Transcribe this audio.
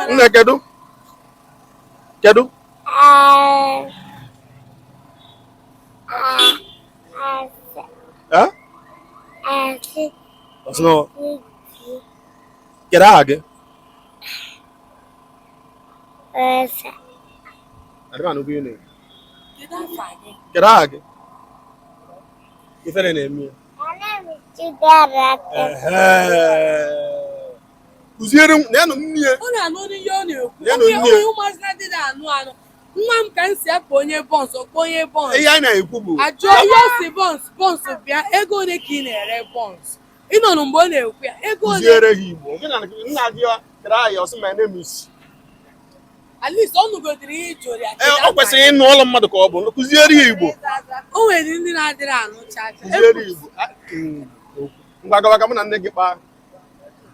Nne, kedu kedu? Eh? Ọ sị na kedu aha gị? Kedu aha gị? Ifere na-eme ya. Kụziere neenụ nne ya. Ọ na-anụ ihe ọ na-ekwu. Neenụ nne ya. Ụmụazị na-adịghị anụ anụ. Nwa m ka m si akpọ onye buns, kpọ onye buns. Ihe anyị na-ekwu bụ Ajụọ ihe o si buns, buns bịa, ego ole ka ị na-ere buns? Ị nọrọ mgbe ọ na-ekwu ya, ego ole? Kụziere ha Igbo. Gị na nna gị kedu aha ya, ọ sị my name is. At least ọ nụgodiri ihe ị jụrụ ya. Ee, ọ kwesịrị ịnụ ụlọ mmadụ ka ọ bụ kụziere ya Igbo. O nwere ndị na-adịrị anụ cha cha. Kụziere Igbo. Ngwa gawa ka mụ na nne gị kpaa.